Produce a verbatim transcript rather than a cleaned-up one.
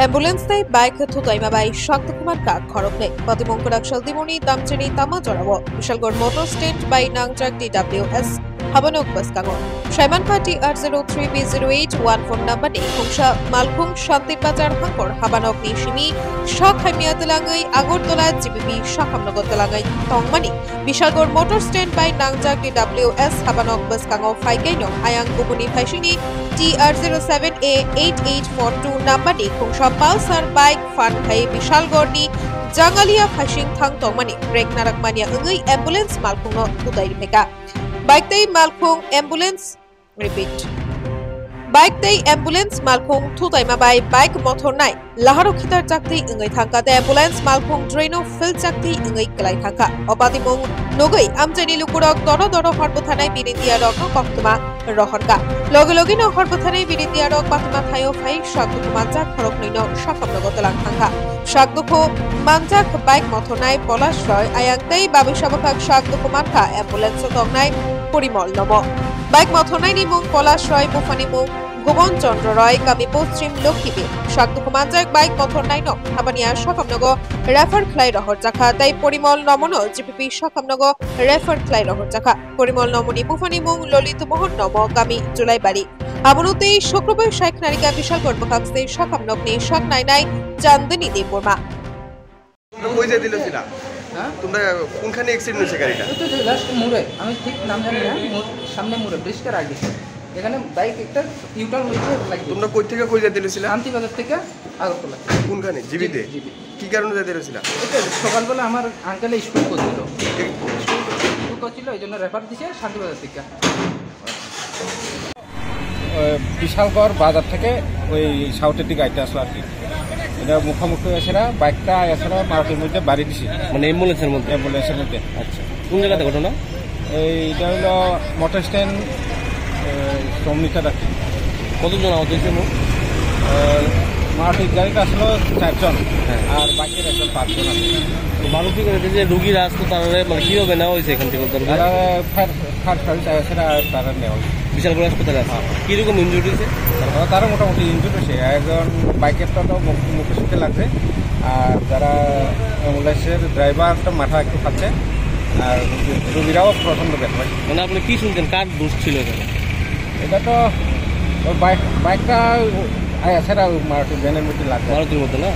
Ambulance tei bike thutaima bai sak tukuman kha khoroknwi. Patimung kwrak sal dimoni damchini tama jorao Bishalgarh motor stand bai nangjak T W S habanok bwskango. Saimankha T R zero three B zero eight one four number ni khungsa malkhung Shanti Bazar hangkor habanokni simi sak hamya twlangwi Agartala G B B sakhamnogo twlangwi tongmani Bishalgarh motor stand bai nangjak T W S habanok bwskango phaikaino ayang kubuni phaisingni T R zero seven A eight eight four two number ni khungsa Pulsar bike phan khai Bishalgarh ni Jangalia phaising thang tongmani brake narak manya wngwi ambulance malkhungno thudai riphaikha. Bike tei malkhung ambulance, repeat. Bike tei ambulance malkhung thutaima bai bike mothor nai laharo khitar chakti wngwi thangkha tei ambulance malkhung draino phil chakti wngwi kwlai thangkha. O patimung nugwi amchaini lukurok doro doro hor bwthanai bini tiyarokno koktwma rohorkha. Loge logeno hor bwthanai bini tiyarok patima thaio phai sak dukumanjak khoroknwino sakhamnogo twlang thangkha. Sak dukhu manjak bike mothornai Polash Roy ayang tei babi sabakhak sak dukhu mankha ambulance o tongnai Porimol Nomo. Bike mothornaini mung Polash Roy, buphani mung Gobon Chandra Roy, kami Poschim Lokhibi. Sak dukhu manjak bike mothornaino habaniya sakhamnogo refer khlai rohorjakha tei Porimol Nomono G P P sakhamnogo refer khlai rohorjakha. Porimol Nomoni buphani mung Lolitu Mohon Nomo, kami Julaibari. Abono tei Sukrobai sai khnarikha Bishalgarh bwkhak tei sakhamnok ni sak nainai Chandni Debbarma. তোমরা কই যাইতে লেছিলা? হ্যাঁ? তোমরা কোনখানে অ্যাক্সিডেন্ট হয়েছে গাড়িটা? ওই তো, তো লাস্ট মোড়ে, আমি ঠিক নাম জানি না, মোড়, সামনে মোড়ে, ব্রিজটার আগে। এখানে বাইক একটা ইউটার্ন হয়েছে, লাগবে। তোমরা কই থেকে কই যাইতে লেছিলা? শান্তিবাজার থেকে আগরতলা। কোনখানে? জিবিতে? জিবি। কি কারণে যাইতে লেছিলা? ওই তো সকালবেলা আমার আঙ্কেলে স্ট্রোক করছিল। ঠিক। স্ট্রোক করছিল, এই জন্য রেফার দিছে শান্তিবাজার থেকে। আহ, বিশালগড় বাজার থেকে ওই সাউথের দিকে আইতে আসলো আর কি। এটা মুখোমুখি এসে না, বাইকটা এসে না মারুতির মধ্যে বাড়ি দিছে। মানে অ্যাম্বুলেন্সের মধ্যে? অ্যাম্বুলেন্সের মধ্যে। আচ্ছা, কোন জায়গাতে ঘটনা? এই, এটা হলো মোটর স্ট্যান্ড, আহ, সমনিতা ডাক্তার। কতজন আহত হয়েছে মোট? আহ, মারুতির গাড়িটা আসলো চারজন, হ্যাঁ। আর বাইকের একজন পাঁচজন আছে। তো মারুতি গাড়িতে যে রুগীরা আসতো, তারা মানে কিভাবে নেওয়া হয়েছে এখান থেকে উদ্ধার করে? তারা ফায়ার ফায়ার সার্ভিস আছে, সেটা তারা নেওয়া হয়েছে। বিশালগড় হাসপাতালে আছে। হ্যাঁ। কিরকম ইনজুরি হয়েছে? তারা, তারা মোটামুটি ইনজুরি হয়েছে। একজন বাইকেরটা তো মুখ, মুখে সুখে লাগছে, আর যারা অ্যাম্বুলেন্সের ড্রাইভারটা মাথা একটু ফাটছে, আর রুগীরাও প্রচণ্ড ব্যথা পাইছে। মানে আপনি কি শুনছেন, কার দোষ ছিল এখানে? এটা তো ওই বাইক, বাইকটা আয়া সেটা মারুতি ভ্যানের মধ্যে লাগছে। মারুতির মধ্যে না?